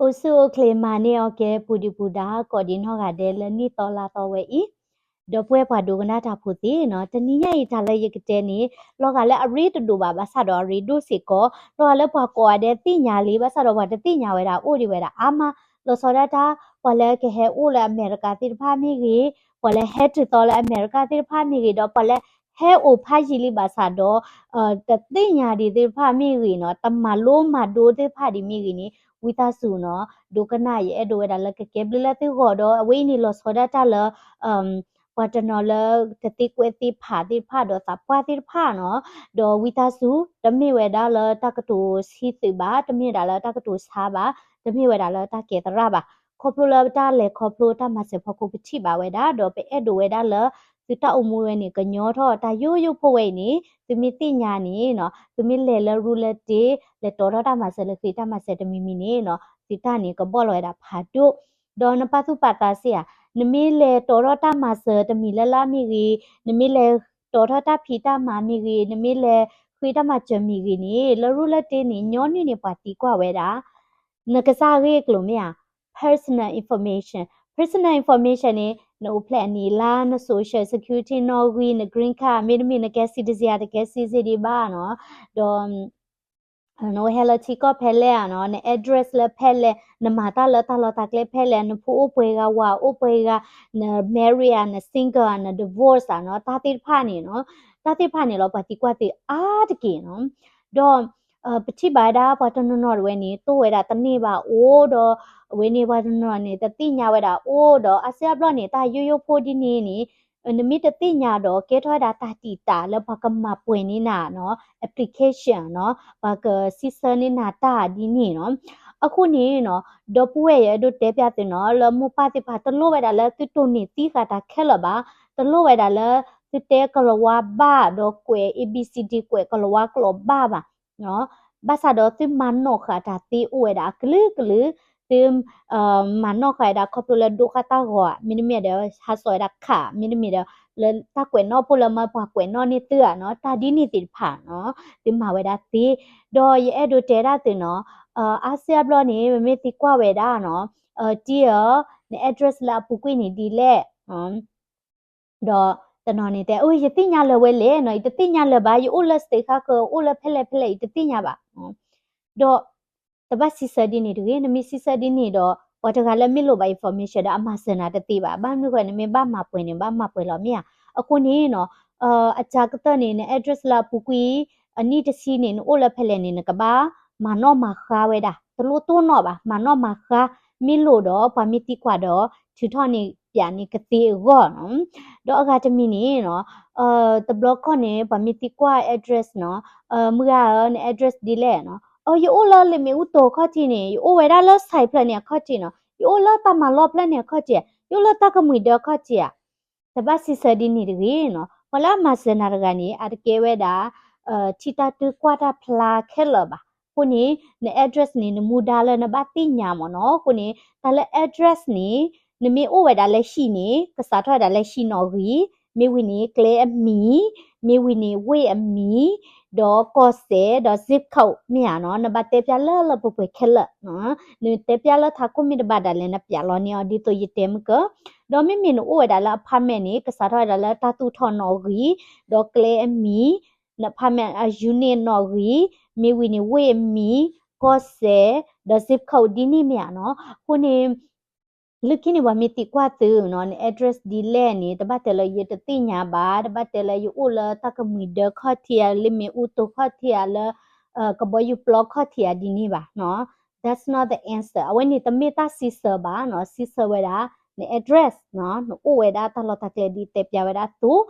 အိၣ်ဆူၣ်အိၣ်ချ့မၤန့ၢ်အီၤကဲ ပူၤဒုၣ်ပူၤဒါ ကိးဒံးနီၢ်ဂၤဒဲးလၢနံၣ်သီလါသီဝဲအံၤ, ဒီပုၢ်ဝဲၢ်ပှၤဒိကနၣ်တၢ်ဖိသ့ၣ်နီၤ, တနံၤညါအံၤတၢ်လၢယကတဲန့ၣ် လီၤဂာ်လၢအရ့တဒိၣ်ဘၣ် ဘၣ်ဆၣ်ဒီးအရ့ဒိၣ်စ့ၢ်ကီး, လီၤဂာ်လၢပှၤကိးဂၤဒဲးသ့ၣ်ညါလံ ဘၣ်ဆၣ်ဒီးပှၤတသ့ၣ်ညါဝဲဒၣ်အိၣ်ဒံးဝဲဒၣ်အါမး, လီၤဆီဒၣ်တၢ် ပှၤလၢကဟဲအိၣ်လၢအမဲရကၤသ့ၣ်တဖၣ်မ့ၢ်ဂ့ၤ, ပှၤလၢဟဲတုၤသီလၢအမဲရကၤသ့ၣ်တဖၣ်မ့ၢ်ဂ့ၤ, ဒီးပှၤလၢဟဲအိၣ်ဖးယံာ်လံဘၣ်ဆၣ်ဒီး တသ့ၣ်ညါဒံးသ့ၣ်တဖၣ်မ့ၢ်ဂ့ၤနီၤ, တမၤလိမၤဒိသ့ၣ်တဖၣ်ဒံးမ့ၢ်ဂ့ၤန့ၣ် ဝံသးစူၤနီၤ ဒိကနၣ် ယအဲၣ်ဒိးဝဲဒၣ်လၢကကဲဘျုးလၢသုဂီၢ်ဒီး အဝဲအံၤန့ၣ်လီၤဆီဒၣ်တၢ်လၢ ပှၤတနီၤလၢတသ့ကွဲသ့ဖးသ့ၣ်တဖၣ်ဒီးသးပှၢ်သ့ၣ်တဖၣ်နီၤ, ဒီးဝံသးစူၤ တမ့ၢ်ဝဲဒၣ်လၢတၢ်ကတိၤဆံးသုးဘၣ်, တမ့ၢ်ဝဲဒၣ်လၢတၢ်ကတိၤဆါဘၣ်, တမ့ၢ်ဝဲဒၣ်လၢတၢ်ကဲသရၣ်ဘၣ်, ခီဖျိလၢတၢ်လဲၤခီဖျိတၢ်မၤစၢၤဖီခိၣ်ပထံၣ်ဘၣ်ဝဲဒၣ် ဒီးပအဲၣ်ဒိးဝဲဒၣ်လၢ သုတၢ်အိၣ်မူဝဲန့ၣ် ကညီထီၣ်တၢ်ယိယိဖိဝဲအံၤန့ၣ် သုမ့ၢ်သ့ၣ်ညါန့ၣ်နီၤ, သုမ့ၢ်လဲၤလၢရူလၢတ့ လဲၤတီထီၣ်တၢ်မၤစၢၤလၢဃ့တၢ်မၤစၢၤတမံၤမံၤန့ၣ်နီၤ, သုတၢ်န့ၣ်ကဘီၣ်လီၤဝဲဒၣ်ဖးဒိၣ်, ဒီးနပာ်သူၣ်ပာ်သးစ့ၢ်ဧါ, နမ့ၢ်လဲၤတီထီၣ်တၢ်မၤစၢၤတမံၤလၢ်လၢ်မ့ၢ်ဂ့ၤ, နမ့ၢ်လဲၤတီထီၣ်တၢ်ဖံးတၢ်မၤမ့ၢ်ဂ့ၤ, နမ့ၢ်လဲၤဃ့တၢ်မၤစၢၤမ့ၢ်ဂ့ၤန့ၣ် လၢရူလၢတ့န့ၣ် ညီနုၢ်န့ၣ်ပှၤသံကွၢ်ဝဲဒၣ် နကစၢ်အဂ့ၢ်အကျိၤမ့ၢ်ဧါ, personal information, personal information န့ၣ် နအိၣ်ဖျဲၣ်အနံၣ်အလါ, န social security နီၣ်ဂံၢ်, န green card မ့တမ့ၢ်နကဲ citizen ဧါ တကဲ citizen ဘၣ်နီၤ, ဒီး နအိၣ်ဟဲလၢထံကီၢ်ဖဲလဲၣ်ဧါနီၤ, န address လၢဖဲလဲၣ်, နမၤတၢ်လၢတၢ်လီၢ်တၢ်ကျဲဖဲလဲၣ်, နဖိအိၣ်ပှဲၤဂၤ ဝၤအိၣ်ပှဲၤဂၤ, န marry ဧါ, န single ဧါ, န divorce ဧါနီၤ, တၢ်သ့ၣ်တဖၣ်န့ၣ်နီၤ, တၢ်သ့ၣ်တဖၣ်န့ၣ်လီၤ ပှၤသံကွၢ်သုအါတက့ၢ်နီၤ, ဒီး ပထံၣ်ဘၣ်ဝဲဒၣ်ပှၤတနီၤနီၤတဝဲန့ၣ် သိၣ်ဝဲဒၣ်တန့ၢ်ဘၣ်အိၣ်ဒီး အဝဲန့ၣ်ပှၤတနီၤန့ၣ် တသ့ၣ်ညါဝဲဒၣ်အိၣ်ဒီး အါစုအါဘျီန့ၣ် တၢ်ယိယိဖိဒ်န့ၣ်န့ၣ် နမ့ၢ်တသ့ၣ်ညါဒီး ကဲထီၣ်ဝဲဒၣ်တၢ်တံာ်တာ်လၢပှၤကမၤပှဲၤန့ၢ်နၤနီၤ application နီၤ ပှၤကစံးဆၢန့ၢ်နၤတၢ်ဒ်န့ၣ်နီၤ, အဃိန့ၣ်နီၤ ဒီပုၢ်ဝဲၢ်ယအဲၣ်ဒိးတဲပျးသုနီၤ လၢမိၢ်ပၢ်သ့ၣ်တဖၣ် တလိၣ်ဝဲဒၣ်လၢသုတိၢ်နီၣ်သံဃာ်တၢ်ခဲလၢာ်ဘၣ်, တလိၣ်ဝဲဒၣ်လၢ သုတဲကလၤဝါဘၣ်ဒီးကွဲး A B C D ကွဲးကလၤဝါကျိာ်ဘၣ်ဘၣ်, ဘၣ်ဆၣ်ဒီးသုမၤနီၣ်ဃာ်တၢ်သ့အိၣ်ဝဲဒၣ်အကလုာ်ကလုာ်, သု မၤနီၣ်ဃာ်ဝဲဒၣ်ခီဖျိလၢဒိဃာ်တၢ်ဂီၤဧါ, မ့တမ့ၢ်ဒီး ဟးစိာ်ဝဲဒၣ်ခး, မ့တမ့ၢ်ဒီး လၢတၢ်ကွဲးနီၣ်ဖိလၢမၢပှၤကွဲးနီၣ်န့ၢ်သုဧါနီၤ, တၢ်ဒ်န့ၣ်သ့ၣ်တဖၣ်နီၤ, သုမၤဝဲဒၣ်သ့, ဒီးယအဲၣ်ဒိးတဲဒၣ်သုနီၤ, အါစုအါဘျီန့ၣ် ပမ့ၢ်သံကွၢ်ဝဲဒၣ်နီၤ, တံၢ်ဧၢ, န address လၢအပူၤကွံာ်န့ၣ်ဒ်လဲၣ် ဒီးတနီၤန့ၣ်တဲ အိ ယသ့ၣ်ညါလၢၤဝဲလဲၣ်နီၤ, ယတသ့ၣ်ညါလၢၤဘၣ်, ယအိၣ်လၢ state ဃါဃၢၤ, အိၣ်လၢဖဲလဲၣ်ဖဲလဲၣ် ယတသ့ၣ်ညါဘၣ်, ဒီး တဘၣ်စံးဆၢဒ်န့ၣ်တဂ့ၤ, နမ့ၢ်စံးဆၢဒ်န့ၣ်ဒီး ပှၤတဂၤလၢမ့ၢ်လိၣ်ဘၣ် information ဒီးအမၤစၢၤနၤတသ့ဘၣ်, ဘၣ်မနုၤဃိ နမ့ၢ်ဘၣ်မၤပှဲၤန့ၣ် ဘၣ်မၤပှဲၤလီၤမ့ၢ်ဧါ, အဃိန့ၣ်နီၤ အစှၤကတၢၢ်န့ၣ် န address လၢအပူၤကွံာ် အနံၣ်တဆံန့ၣ် နအိၣ်လၢဖဲလဲၣ်န့ၣ် နကဘၣ်မၤနီၣ်မၤဃါဝဲဒၣ်, တလိၣ်တိၢ်နီၣ်ဘၣ်, မၤနီၣ်မၤဃါ, မ့ၢ်လိၣ်ဒီး ပှၤမ့ၢ်သံကွၢ်ဒီး ထုးထီၣ်န့ၣ် ပၠးန့ၣ်ကသ့အဂီၢ်နီၤ, ဒီးအဂၤတမံၤန့ၣ်နီၤ, တဘျီခီၣ်န့ၣ် ပှၤမ့ၢ်သံကွၢ် address နီၤ, မုၢ်ဂၤဧၢ န address ဒ်လဲၣ်နီၤ, အိ ယအိၣ်လၢလ့ၣ်မ့ၣ်အူတီၤခီၣ်ထံးန့ၣ်, ယအိၣ်ဝဲဒၣ်လၢ site ဖျၢၣ်န့ၣ်အခီၣ်ထံးနီၤ, ယအိၣ်လၢတၢ်မၤလီၢ်ဖျၢၣ်န့ၣ်အခီၣ်ထံး, ယအိၣ်လၢတၢ်ကမှံၤဒၢခီၣ်ထံးဧါ တဘၣ်စံးဆၢဒ်န့ၣ်တဂ့ၤနီၤ, ပှၤလၢအမၤစၢၤနၤတဂၤန့ၣ် အတကဲဝဲဒၣ် ထံၣ်တၢ်တုၤကွၢ်တၢ်ဖျါခဲလၢာ်ဘၣ်, အဃိန့ၣ် န address န့ၣ် နမူဒါလၢနဘၣ်သ့ၣ်ညါမ့ၢ်နီၤ, အဃိန့ၣ် တၢ်လၢ address န့ၣ် နမ့ၢ်အိၣ်ဝဲဒၣ်လၢဟံၣ်န့ၣ် ကစးထီၣ်ဝဲဒၣ်လၢဟံၣ်နီၣ်ဂံၢ်, မ့ၢ်ဝံၤန့ၣ် ကျဲအမံၤ, မ့ၢ်ဝံၤန့ၣ် ဝ့ၢ်အမံၤ, ဒီးကီၢ်စဲၣ်, ဒီး zip code မ့ၢ်ဧါနီၤ, နဘၣ်တဲပျးလၢလၢပှဲၤပှဲၤခဲလၢာ်, နတဲပျးလၢထးခိၣ်မ့ၢ်တဘၣ်ဒၣ်လဲာ် နပၠးလီၤန့ၢ်အီၤဒ်သိးယတဲမုၢ်ကၢ, ဒီးမ့မ့ၢ်နအိၣ်ဝဲဒၣ်လၢ apartment န့ၣ် ကစးထီၣ်ဝဲဒၣ်လၢတၢ်သူၣ်ထီၣ်နီၣ်ဂံၢ်, ဒီးကျဲအမံၤ, န apartment အ unit နီၣ်ဂံၢ်, မ့ၢ်ဝံၤန့ၣ် ဝ့ၢ်အမံၤ, ကီၢ်စဲၣ်, ဒီး zip code ဒ်န့ၣ်မ့ၢ်ဧါနီၤ, အဃိန့ၣ် လၢခံန့ၣ် ပှၤမ့ၢ်သံကွၢ်သုနီၤ, န address ဒ်လဲၣ်န့ၣ် တဘၣ်တဲလၢယတသ့ၣ်ညါဘၣ်, တဘၣ်တဲလၢယအိၣ်လၢတၢ်ကမှံၤဒၢခီၣ်ထံးဧါ, လ့ၣ်မ့ၣ်အူတီၤခီၣ်ထံးဧါ, လၢ ကဘီယူၤပျီခီၣ်ထံးဧါဒ်န့ၣ်ဘၣ်နီၤ, that's not the answer, အဝဲန့ၣ်တမ့ၢ်တၢ်စံးဆၢဘၣ်နီၤ, စံးဆၢဝဲဒၣ် န address နီၤ, နအိၣ်ဝဲဒၣ်တၢ်လီၢ်တၢ်ကျဲဒ်တဲပျးဝဲဒၣ်အသိး,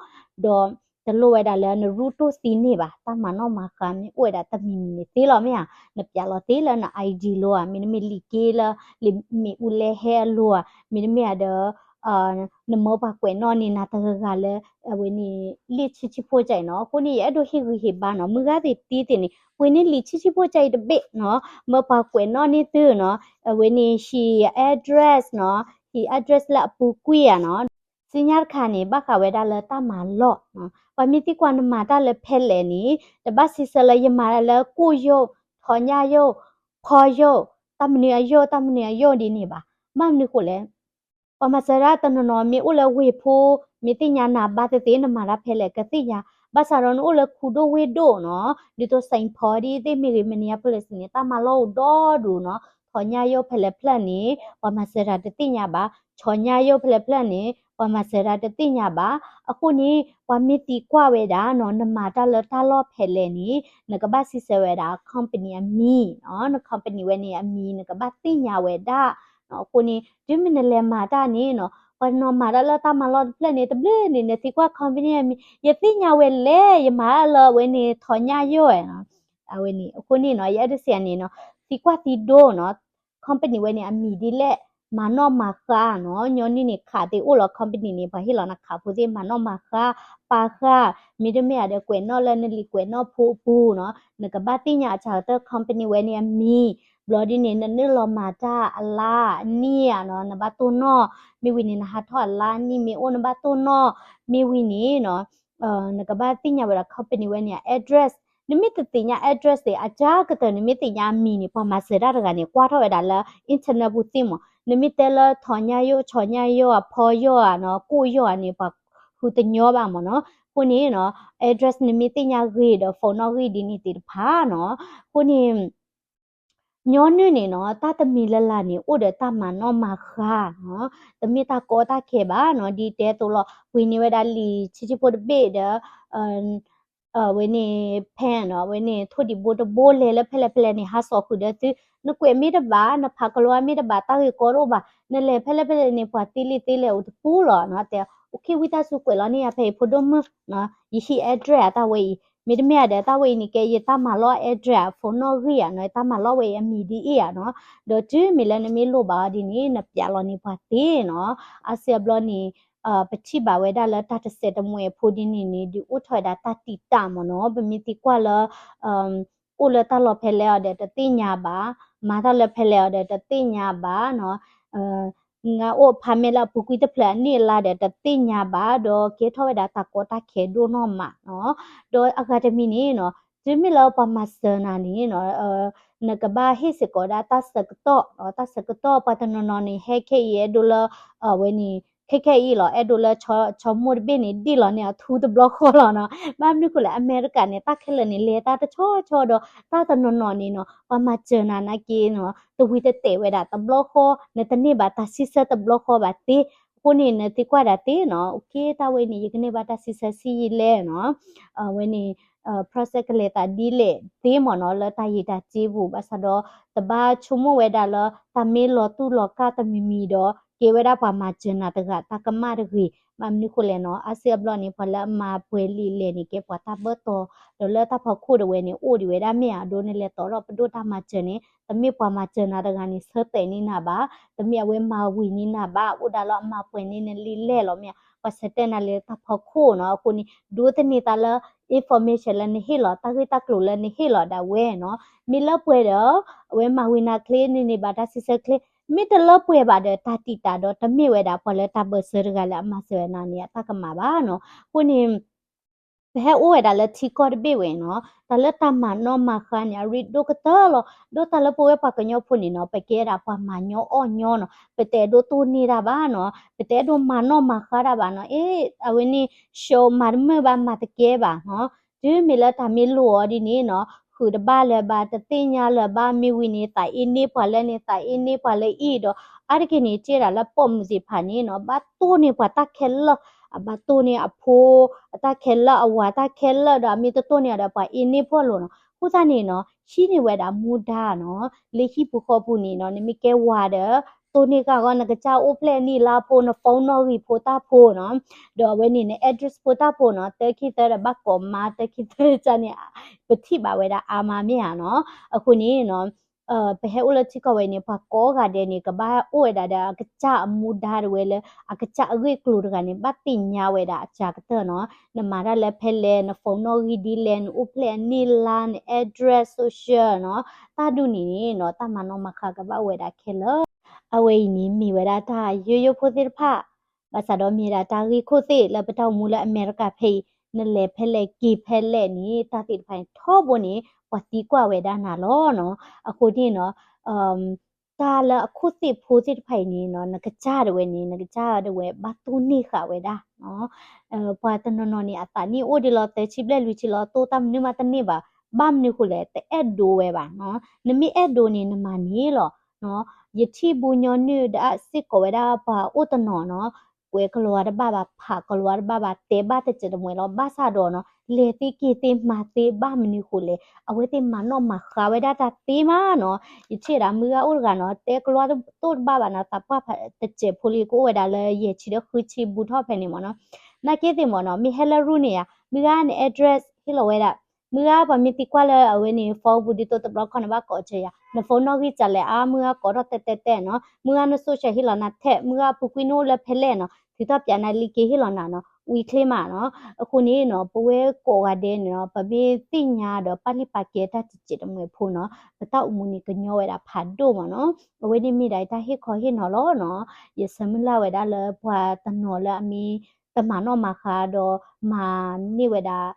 ဒီးတလိၣ်ဝဲဒၣ်လၢနရူတိၢ်သံန့ၢ်ဘၣ်, တၢ်မၤနီၣ်မၤဃါမ့ၢ်အိၣ်ဝဲဒၣ်တမံၤမံၤန့ၣ်သ့လီၤမ့ၢ်ဧါ, နပၠးလီၤသ့လၢန ID လီၤဧါ, မ့တမ့ၢ်လံာ်က့လၢ လ့ၣ်မ့ၣ်အူလဲဟဲအလိၤဧါ, မ့တမ့ၢ်ဧါဒီး နမၢပှၤကွဲးနီၣ်န့ၢ်နၤတဂၤဂၤလၢ အဝဲန့ၣ် လံာ်ဆံးဆံးဖိကၠဲအံၤနီၤ, အဃိန့ၣ် ယအဲၣ်ဒိးဟ့ၣ်ဂံၢ်ဟ့ၣ်ဘါနီၤ, မုၢ်ဂၤသ့ၣ်တံၢ်သ့ၣ်န့ၣ် ပှ့ၤန့ၢ်လံာ်ဆံးဆံးဖိကၠဲအံၤတဘ့ၣ်နီၤ, မၢပှၤကွဲးနီၣ်န့ၢ်သုနီၤ, အဝဲန့ၣ် ဟံၣ် address နီၤ, ဟံၣ် address လၢအပူၤကွံာ်ဧါနီၤ, ဆူညါတခါန့ၣ် ဘၣ်ဃးဝဲဒၣ်လၢတၢ်မၤလီၢ်, ပှၤမ့ၢ်သံကွၢ်နမၤတၢ်လၢဖဲလဲၣ်န့ၣ် တဘၣ်စံးဆၢလၢယမၤတၢ်လၢကိၣ်ယိၣ်, ထီညၣ်ယိၣ်, ဖီယိၣ် တၢ်မနုၤအယိာ် တၢ်မနုၤအယိာ်ဒ်န့ၣ်ဘၣ်. ဘၣ်မနုၤဃိလဲၣ် ပှၤမၤစၢၤတၢ်တနီၤနီၤ မ့ၢ်အိၣ်လၢဝ့ၢ်ဖိ မ့ၢ်သ့ၣ်ညါနၤဘၣ်သ့ၣ်သ့ၣ် နမၤတၢ်ဖဲလဲၣ်ကသ့ၣ်ညါ, ဘၣ်ဆၣ်ဒီးနအိၣ်လၢခူဒိၣ်ဝ့ၢ်ဒိၣ်နီၤ, ဒ်သိး Saint Paul ဒ်သ့ၣ်မ့ၢ်ဂ့ၤ Minneapolis န့ၣ် တၢ်မၤလီၢ်အိၣ်ဒီဒူၣ်နီၤ, ထီၣ်ညါယိာ်ဖဲလဲၣ်ဖျၢၣ်န့ၣ် ပှၤမၤစၢၤတၢ်တသ့ၣ်ညါဘၣ်, ထီၣ်ညါယိာ်ဖဲလဲၣ်ဖျၢၣ်န့ၣ် ပှၤမၤစၢၤတၢ်တသ့ၣ်ညါဘၣ်. အဃိန့ၣ် ပှၤမ့ၢ်သံကွၢ်ဝဲဒၣ်နီၤ နမၤတၢ်လၢတၢ်လီၢ်ဖဲလဲၣ်န့ၣ် နကဘၣ်စံးဆၢဝဲဒၣ် company အမံၤနီၤ, န company ဝဲန့ၣ်အမံၤ နကဘၣ်သ့ၣ်ညါဝဲဒၣ်နီၤ. အဃိန့ၣ် တုၤမ့ၢ်နလဲၤမၤတၢ်န့ၣ်နီၤ ပှၤနီၤမၤတၢ်လၢတၢ်မၤလီၢ်တဖျၢၣ်န့ၣ် တဘျုးန့ၣ် နသံကွၢ် company အမံၤ ယသ့ၣ်ညါဝဲလဲၣ် ယမၤတၢ်လၢအဝဲန့ၣ် ထီၣ်ညါယိာ်ဝဲနီၤ. အဝဲန့ၣ် အဃိန့ၣ်နီၤ ယအဲၣ်ဒိးစံးန့ၣ်နီၤ သံကွၢ်သံဒိနီၤ company ဝဲန့ၣ် အမံၤဒ်လဲၣ် မၤနီၣ်မၤဃါနီၤ, ညီနုၢ်န့ၣ် ခးသ့အိၣ်လီၤ company န့ၣ် ပှၤဟ့ၣ်လီၤနၤခးဖိသ့ၣ် မၤနီၣ်မၤဃါ ပာ်ဃာ် မ့တမ့ၢ်ဧါဒီး ကွဲးနီၣ်လၢနလံာ်ကွဲးနီၣ်ဖိအပူၤနီၤ, နကဘၣ်သ့ၣ်ညါအစှၤကတၢၢ် company ဝဲန့ၣ်အမံၤ, ဘျီဒ်န့ၣ် နနုာ်လီၤမၤတၢ်အလါအနံၣ်ဧါနီၤ နဘၣ်တိၢ်နီၣ်, မ့ၢ်ဝံၤန့ၣ် နဟးထီၣ်အလါအနံၣ်မ့ၢ်အိၣ်နဘၣ်တိၢ်နီၣ်, မ့ၢ်ဝံၤန့ၣ်နီၤ နကဘၣ်သ့ၣ်ညါဝဲဒၣ် company ဝဲန့ၣ် address, နမ့ၢ်တသ့ၣ်ညါ address သ့ၣ် အစှၤကတၢၢ် နမ့ၢ်သ့ၣ်ညါအမံၤန့ၣ် ပှၤမၤစၢၤတၢ်တဂၤန့ၣ် ကွၢ်ထီၣ်ဝဲဒၣ်လၢ internet ပူၤသ့မး, နမ့ၢ်တဲလၢထီၣ်ညါယိာ် ဆီၣ်ညါယိာ် အဖီယိာ်ဧါနီၤ ကိၣ်ယိာ်ဧါန့ၣ် ပှၤဃုတညီဘၣ်မးနီၤ. အဃိန့ၣ်နီၤ address နမ့ၢ်သ့ၣ်ညါဂ့ၤဒီး phone နီၣ်ဂံၢ်ဒ်န့ၣ်သ့ၣ်တဖၣ်နီၤ, အဃိန့ၣ် ညီနုၢ်န့ၣ်နီၤ တၢ်တမံၤလၢ်လၢ်န့ၣ် အိၣ်ဒီးတၢ်မၤနီၣ်မၤဃါနီၤ, တမ့ၢ်တၢ်ကီတၢ်ခဲဘၣ်နီၤ, ဒ်တဲသိးလီၤ ပှ့ၤန့ၢ်ဝဲဒၣ်လံာ်ဆံးဆံးဖိတဘ့ၣ်ဒီး အဝဲန့ၣ် pen နီၤ အဝဲန့ၣ် ထိၣ်ဒံးဘိတဘိ လဲၤလၢဖဲလဲၣ်ဖဲလဲၣ်န့ၣ် ဟးစိာ်ဃုာ်ဒီးသု, နကွဲးမ့ၢ်တဘၣ် နဖးကလိမ့ၢ်တဘၣ် တၢ်ဂ့ၢ်ကီတအိၣ်ဘၣ်, နလဲၤဖဲလဲၣ်ဖဲလဲၣ်န့ၣ် ပှၤသ့လံာ်သ့လဲၣ်အိၣ်တပူၤလီၤနီၤ, တဲ OK ဝံသးစူၤကွဲးလီၤန့ၢ်ယၤဖဲအံၤ ဖိဒိၣ်မုၣ်နီၤ, ယဟံး address အတၢ်ဝဲအံၤ, မ့တမ့ၢ်ဧါဒီး တၢ်ဝဲအံၤန့ၣ် ကဲယတၢ်မၤလီၢ် address phone နီၣ်ဂံၢ်ဧါနီၤ, ယတၢ်မၤလီၢ်ဝဲအံၤအမံၤဒ်အံၤဧါနီၤ, ဒီးတုၤမ့ၢ်လၢနမ့ၢ်လိၣ်ဘၣ်အီၤဒ်န့ၣ် နပျးလီၤန့ၢ်ပှၤသ့နီၤ, အါစုအါဘျီန့ၣ် ပထံၣ်ဘၣ်ဝဲဒၣ်လၢတၢ်တစဲးတမှဲၤအဖိဒ်န့ၣ်န့ၣ် ဒုးအိၣ်ထီၣ်ဝဲဒၣ်တၢ်တံာ်တာ်မးနီၤ, ပမ့ၢ်သံကွၢ်လၢ အိၣ်လၢတၢ်လီၢ်ဖဲလဲၣ်အီၤဒီးတသ့ၣ်ညါဘၣ်, မၤတၢ်လၢဖဲလဲၣ်အီၤဒီးတသ့ၣ်ညါဘၣ်နီၤ, ငါအိၣ်ဖးမဲာ်လၢအပူၤကွံာ်တဖျၢၣ်အနံၣ်အလါဒီးတသ့ၣ်ညါဘၣ်, ဒီးကဲထီၣ်ဝဲဒၣ်တၢ်ကီတၢ်ခဲဒိၣ်နီၢ်မးနီၤ, ဒီးအဂၤတမံၤန့ၣ်နီၤ တုၤမ့ၢ်လၢပှၤမၤစၢၤနၤန့ၣ်နီၤ နကဘၣ်ဟ့ၣ်စ့ၢ်ကီးဝဲဒၣ်တၢ်ဆၢကတီၢ်, တၢ်ဆၢကတီၢ် ပှၤတနီၤနီၤန့ၣ် ဟဲခဲအံၤအဲၣ်ဒိးလၢ အဝဲန့ၣ် ခဲခဲအံၤလီၤ အဲၣ်ဒိးလၢ ဆီမိၢ်တဘ့ၣ်န့ၣ် ဒံၣ်လီၤန့ၢ်အထူတဘျီဃီလီၤနီၤ, ဘၣ်မနုၤဃိလဲၣ် အမဲရကၤန့ၣ် တၢ်ခဲလၢာ်န့ၣ် လဲၤတၢ်တဆီဆီဒီး တၢ်တနီၤနီၤန့ၣ်နီၤ ပှၤမၤစၢၤနၤနာ်က့နီၤ တဝံၤတတဲာ်ဝဲဒၣ်တဘျီဃီ နတန့ၢ်ဘၣ်တၢ်ဆံဆၢတဘျီဃီဘၣ်သ့, အဃိန့ၣ် နသံကွၢ်ဒၣ်သ့နီၤ OK တၢ်ဝဲန့ၣ် ယကန့ၢ်ဘၣ်တၢ်ဆံဆၢဆံယံာ်လဲၣ်နီၤ, အဝဲန့ၣ် process ကလဲၤသးဒ်လဲၣ်သ့မးနီၤ လၢတၢ်ယံၤတၢ်စ့ပူၤ ဘၣ်ဆၣ်ဒီး တဘၣ်ဆိကမိၣ်ဝဲဒၣ်လၢ တၢ်မ့ၢ်လီၤတူၢ်လီၤကာ်တမံၤမံၤဒီး ကဲဝဲဒၣ်ပှၤမၤစၢၤနၤတဂၤတၢ်ကမၣ်တဂ့ၤ, ဘၣ်မနုၤဃိလဲၣ်နီၤ အါစုအါဘျီန့ၣ် ပှၤလၢအမၤပှဲၤလံာ်လဲၢ်န့ၣ် ကဲပှၤတၢ်ဘၢတီၤ ဒီးလၢတၢ်ဖီခိၣ်ဒၣ်ဝဲန့ၣ် အိၣ်ဒံးဝဲဒၣ်မ့ၢ်ဧါ အဒိ နလဲၤတီၤထီၣ်ပဒိၣ်တၢ်မၤစၢၤန့ၣ် တမ့ၢ်ပှၤမၤစၢၤနၤတဂၤန့ၣ် ဆၢတဲာ်န့ၢ်နၤဘၣ်, တမ့ၢ်အဝဲမၤဝံၤန့ၢ်နၤဘၣ်, အိၣ်ဒၣ်လၢအမၤပှဲၤန့ၢ်နလံာ်လဲၢ်လီၤမ့ၢ်ဧါ, ပှၤဆၢတဲာ်နၤလၢတၢ်ဖီခိၣ်နီၤ, အဃိန့ၣ် ဒိးသန့ၤသးလၢ information လၢနဟ့ၣ်လီၤ တၢ်ဂ့ၢ်တၢ်ကျိၤလၢနဟ့ၣ်လီၤဒၣ်ဝဲနီၤ, မ့ၢ်လၢပှဲၤဒီး အဝဲမၤဝံၤနၤချ့ နန့ၢ်ဘၣ်တၢ်ဆံဆၢချ့, မ့ၢ်တလၢပှဲၤဘၣ်ဒီး တၢ်တံာ်တာ်ဒီး တမ့ၢ်ဝဲဒၣ်ပှၤလၢတၢ်ဘၢၣ်စၢၤတဂၤလၢအမၤစၢၤဝဲနၤန့ၣ် အတၢ်ကမၣ်ဘၣ်နီၤ, အဃိန့ၣ် ပဟဲအိၣ်ဝဲဒၣ်လၢထံကီၢ်တဘ့ၣ်ဝဲနီၤ, တၢ်လၢတၢ်မၤနီၣ်မၤဃါန့ၣ် အရ့ဒိၣ်ကတၢၢ်လီၤ, ဒီးတၢ်လၢပဝဲပှၤကညီဖိန့ၣ်နီၤ ပကဲဒၣ်ပှၤမၤညီအီၣ်ညီနီၤ, ပတအဲၣ်ဒိးတိၢ်န့ၢ်တၢ်ဘၣ်နီၤ, ပတအဲၣ်ဒိးမၤနီၣ်မၤဃါတၢ်ဘၣ်နီၤ, အ့ အဝဲန့ၣ် ရှုံး မၤတမုာ်ဘၣ် မၤတကဲဘၣ်နီၤ, တုၤမ့ၢ်လၢတၢ်မ့ၢ်လိၣ်အီၤဒ်န့ၣ်နီၤ ဃုာ်တဘၣ်လၢၤဘၣ် တသ့ၣ်ညါလၢၤဘၣ် မ့ၢ်ဝံၤန့ၣ် သးအ့န့ၢ်ပှၤလၢန့ၣ် သးအ့န့ၢ်ပှၤလၢအံၤဒီး အါတက့ၢ်န့ၣ် တ့ၢ်ဒၣ်လၢပိာ်မုၣ်သ့ၣ်တဖၣ်န့ၣ်နီၤ ဘၣ်တိၢ်န့ၢ်ပှၤတၢ်ခဲလၢာ်, အဘၣ်တိၢ်န့ၢ်အဖိ အတၢ်ခဲလၢာ် အဝၤတၢ်ခဲလၢာ်ဒီး အမ့ၢ်တတိၢ်န့ၢ်အီၤဒီး ပှၤအ့န့ၢ်ပှၢ်လိာ်နီၤ, အဃိသတးန့ၣ်နီၤ ဟံးန့ၢ်ဝဲဒၣ်မူဒါနီၤ, လၢဟံၣ်ပူၤဃီပူၤန့ၣ်နီၤ နမ့ၢ်ကဲဝၤဒီး တိၢ်န့ၢ်ဂ့ၤဂီၢ် နကစၢ်အိၣ်ဖျဲၣ်အနံၣ်လါဖိ န phone နီၣ်ဂံၢ်ဖိတၢ်ဖိနီၤ, ဒီးအဝဲန့ၣ် န address ဖိတၢ်ဖိနီၤ တၢခံသၢဒီးဘၣ်ကိးမါ တၢခံသၢန့ၣ် ပထံၣ်ဘၣ်ဝဲဒၣ်အါမးမ့ၢ်ဧါနီၤ, အဃိန့ၣ်နီၤ ပဟဲအိၣ်လၢထံကီၢ်ဝဲန့ၣ် ပှၤကိးဂၤဒဲးန့ၣ် ကဘၣ်အိၣ်ဝဲဒၣ်ဒီးအကစၢ်အမူဒါတဝဲလၢ အကစၢ်အဂ့ၢ်ကျိၤတဂၤန့ၣ် ဘၣ်သ့ၣ်ညါဝဲဒၣ်အစှၤကတၢၢ်နီၤ, နမၤတၢ်လၢဖဲလဲၣ် န phone နီၣ်ဂံၢ်ဒ်လဲၣ် နအိၣ်ဖျဲၣ်အနံၣ်လါ န address social နီၤ, တၢ်ဒ်န့ၣ်န့ၣ်နီၤ တၢ်မၤနီၣ်မၤဃါကဘၣ်အိၣ်ဝဲဒၣ်ခဲလၢာ်, အဝဲအံၤန့ၣ် မ့ၢ်ဝဲဒၣ်တၢ်ယိယိဖိသ့ၣ်တဖၣ် ဘၣ်ဆၣ်ဒီးမ့ၢ်ဒၣ်တၢ်ဂ့ၢ်ခိၣ်သ့ၣ်လၢပတၢ်အိၣ်မူလၢအမဲရကၤဖဲအံၤ နလဲၤဖဲလဲၣ်က့ၤဖဲလဲၣ်န့ၣ် တၢ်သ့ၣ်တဖၣ်န့ၣ် ထီဘိန့ၣ် ပှၤသံကွၢ်ဝဲဒၣ်နၤလီၤနီၤ, အဃိန့ၣ်နီၤ တၢ်လၢအခိၣ်သ့ၣ်ဖိသ့ၣ်တဖၣ်အံၤန့ၣ်နီၤ နကစၢ်ဒၣ်ဝဲန့ၣ် နကစၢ်ဒၣ်ဝဲဘၣ်တိၢ်နီၣ်ဃာ်ဝဲဒၣ် ပှၤတနီၤနီၤန့ၣ် အသးနံၣ်အိၣ်ဒံးလီၤ သၢဆံဘျဲၣ်လွံၢ်ဆံလီၤ တိၢ်တၢ်မနုၤမးတန့ၢ်ဘၣ်, ဘၣ်မနုၤဃိလဲၣ် တအဲၣ်ဒိးဝဲဘၣ်နီၤ, နမ့ၢ်အဲၣ်ဒိးန့ၣ် နမၤန့ၣ်လီၤ. ယထံၣ်ဘူးညီနုၢ်ဒၣ်စ့ၢ်ကီးဝဲဒၣ်ပှၤအိၣ်တနီၤနီၤ, ကွဲးကလီၤဝါတဘၣ်ဘၣ် ဖးကလီၤဝါတဘၣ်ဘၣ် တဲဘၣ်တစဲးတမှဲၤလီၤ ဘၣ်ဆၣ်ဒီးနီၤ လဲၤသ့က့ၤသ့မၤသ့ဘၣ်မနုၤဃိလဲၣ် အဝဲသ့ၣ်မၤနီၣ်မၤဃါဝဲဒၣ်တၢ်သ့မးနီၤ, ယထံၣ်ဒၣ်မုၢ်ဂၤအိၣ်တဂၤနီၤ တဲကလီၤဝါတိၢ်တဘၣ်ဘၣ်နီၤ သးပှၢ်ဖးတစဲးဖိလံ ကအိၣ်ဝဲဒၣ်လၢယဲၢ်ဆံဒီးဃုဆံဘူးထီၣ်ဖဲန့ၣ်မးနီၤ, နာ်က့သ့ၣ်မးနီၤ မ့ၢ်ဟဲလၢရူၢ်န့ၣ်ယါ မုၢ်ဂၤန address ဟ့ၣ်လီၤဝဲဒၣ် မုၢ်ဂၤပှၤမ့ၢ်သံကွၢ်လၢအဝဲန့ၣ် phone ပူၤဒ်သိးတဘျီခီန့ၣ် ဘၣ်ကိးစၢၤယၤ န phone နီၣ်ဂံၢ်စးလဲၣ် အါ မုၢ်ဂၤကိးထီၣ်တဲတဲတဲနီၤ, မုၢ်ဂၤန social ဟ့ၣ်လီၤနၤထဲ မုၢ်ဂၤပူၤကွံာ်နအိၣ်လၢဖဲလဲၣ်နီၤ ထုးထီၣ်ပၠးနၤလံက့ၤဟ့ၣ်လီၤနၤနီၤ ဝံၤချ့မးနီၤ, အဃိန့ၣ်နီၤ ပဝဲကိးဂၤဒဲးန့ၣ်နီၤ ပမ့ၢ်သ့ၣ်ညါဒီးပာ်လုၢ်ပာ်ကဲတၢ်တစဲးတမှဲၤဖိနီၤ ပတၢ်အိၣ်မူန့ၣ်ကညီဝဲဒၣ်ဖးဒိၣ်မးနီၤ, အဝဲန့ၣ်မ့ၢ်ဒၣ်တၢ်ဟ့ၣ်ခီဟ့ၣ်နီၤလီၤနီၤ, ယဆၢမုၢ်လၢ်ဝဲဒၣ်လၢပှၤတနီၤလၢအမ့ၢ်တမၤနီၣ်မၤဃါဒီး မၤန့ၢ်ဝဲဒၣ်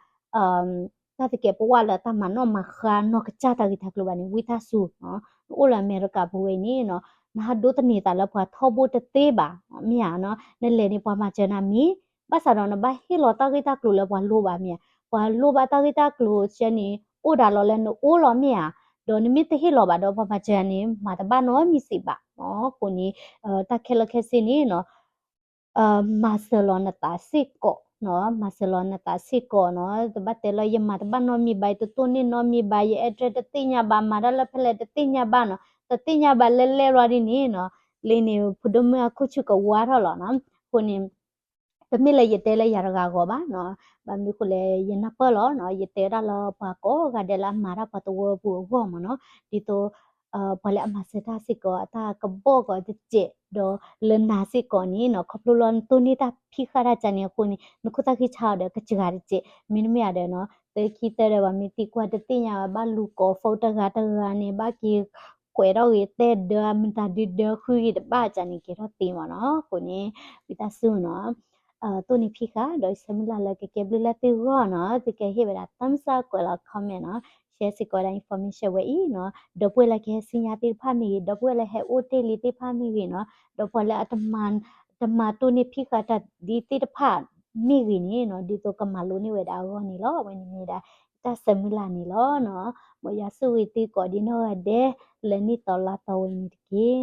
တၢ်သကဲးပဝးလၢတၢ်မၤနီၣ်မၤဃါနီၢ်ကစၢ်တၢ်ဂ့ၢ်တၢ်ကျိၤဘၣ်န့ၣ် ဝံသးစူၤ, နအိၣ်လၢအမဲရကၤပူၤဝဲအံၤန့ၣ်နီၤ နဟးဒိးသန့ၤသးလၢပှၤထီဘိတသ့ဘၣ်, မ့ၢ်ဧါနီၤ နလဲၤန့ၣ်ပှၤမၤစၢၤနၤမ့ၢ်, ဘၣ်ဆၣ်ဒီးနဘၣ်ဟ့ၣ်လီၤတၢ်ဂ့ၢ်တၢ်ကျိၤလၢပှၤလိဘၣ်မ့ၢ်ဧါ, ပှၤလိဘၣ်တၢ်ဂ့ၢ်တၢ်ကျိၤစဲန့ၣ် အိၣ်ဒၣ်လီၤလၢနအိၣ်လီၤမ့ၢ်ဧါ, ဒီးနမ့ၢ်တဟ့ၣ်လီၤဘၣ်ဒီးပှၤမၤစၢၤနၤန့ၣ် မၤတဘၣ်နီတမံၤစ့ၢ်ဘၣ်, အဃိန့ၣ် တၢ်ခဲလၢာ်ခဲဆ့န့ၣ်နီၤ မၤစၢၤလီၤနသးစ့ၢ်ကီးနီၤ, မၤစၢၤလီၤနသးစ့ၢ်ကီးနီၤ, တဘၣ်တဲလၢယမၤတဘၣ်နီတမံၤဘၣ်, ယတတိၢ်နီၣ်နီတမံၤဘၣ်, ယ address တသ့ၣ်ညါဘၣ်, မၤတၢ်လၢဖဲလဲၣ်တသ့ၣ်ညါဘၣ်နီၤ, တသ့ၣ်ညါဘၣ်လဲၣ်လဲၣ်လီၤဒ်န့ၣ်နီၤ, လၢန့ၣ် ဖိဒိၣ်မုၣ်အခိၣ်ဆူၣ်ကဝါထီၣ်လီၤနီၤ, အဃိန့ၣ် တမ့ၢ်လၢယတဲလၢယၤတဂၤအဂီၢ်ဘၣ်နီၤ, ဘၣ်မနုၤအဃိလဲၣ် ယနၢ်ပၢၢ်လီၤနီၤ, ယတဲဝဲဒၣ်လၢပှၤကိးဂၤဒဲးလၢအမၤတၢ်ပှၤသဝီပူၤအဂီၢ်မးနီၤ, ဒ်သိး ပှၤလၢအမၤစၢၤတၢ်စ့ၢ်ကီး အတၢ်ကဘီၣ်ကီးတစဲး, ဒီးလၢနၤစ့ၢ်ကီးန့ၣ်နီၤ ခီဖျိလၢနတိၢ်န့ၢ်တၢ်ဖံးဃာ်တၢ်ကန့ၣ်အဃိန့ၣ် နခိၣ်သၣ်ဃံဆါအီၤဒီးကစှၤတစဲး, မ့တမ့ၢ်ဧါဒီးနီၤ သၢခံသၢဒီး ပှၤမ့ၢ်သံကွၢ်တသ့ၣ်ညါဘၣ် ဘၣ်လူၤကိး phone တဂၤတဂၤန့ၣ် ဘၣ်က့ၤကွဲးထီၣ်ဂ့ၤတဲဒၢ မတၤဒုဒၢဃုဂ့ၤတဘၣ်ကန့ၣ် ကဲထီၣ်သ့မးနီၤ, အဃိန့ၣ် ဝံသးစူၤနီၤ တိၢ်န့ၢ်ဖံးဃာ် ဒီးယဆၢမုၢ်လၢ်လၢကကဲဘျုးလၢသုဂီၢ်နီၤ, သုကဟ့ၣ်ဝဲဒၣ် thumbs up ကွဲးလီၤ comment နီၤ, share စ့ၢ်ကီးဝဲဒၣ် information ဝဲအံၤနီၤ, ဒီပုၢ်ဝဲၢ်လၢကဟဲစံညါသ့ၣ်တဖၣ်မ့ၢ်ဂ့ၤ, ဒီပုၢ်ဝဲၢ်လၢဟဲအိၣ်တ့ၢ်လံသ့ၣ်တဖၣ်မ့ၢ်ဂ့ၤနီၤ, ဒီးပှၤလၢအတမၤတိၢ်န့ၢ်ဖံးဃာ်တၢ်ဒ်သ့ၣ်တဖၣ်မ့ၢ်ဂ့ၤန့ၣ်နီၤ, ဒ်သိးကမၤလိန့ၢ်ဝဲဒၣ်အဂီၢ်န့ၣ်လီၤ. အဝဲန့ၣ်မ့ၢ်ဒၣ် တၢ်ဆၢမုၢ်လၢ်န့ၣ်လီၤနီၤ, မ်ယွၤဆိၣ်ဂ့ၤသုကိးဒံနီၢ်ဂၤဒဲး လၢနံၣ်သီလါသီဝဲန့ၣ်တက့ၢ်.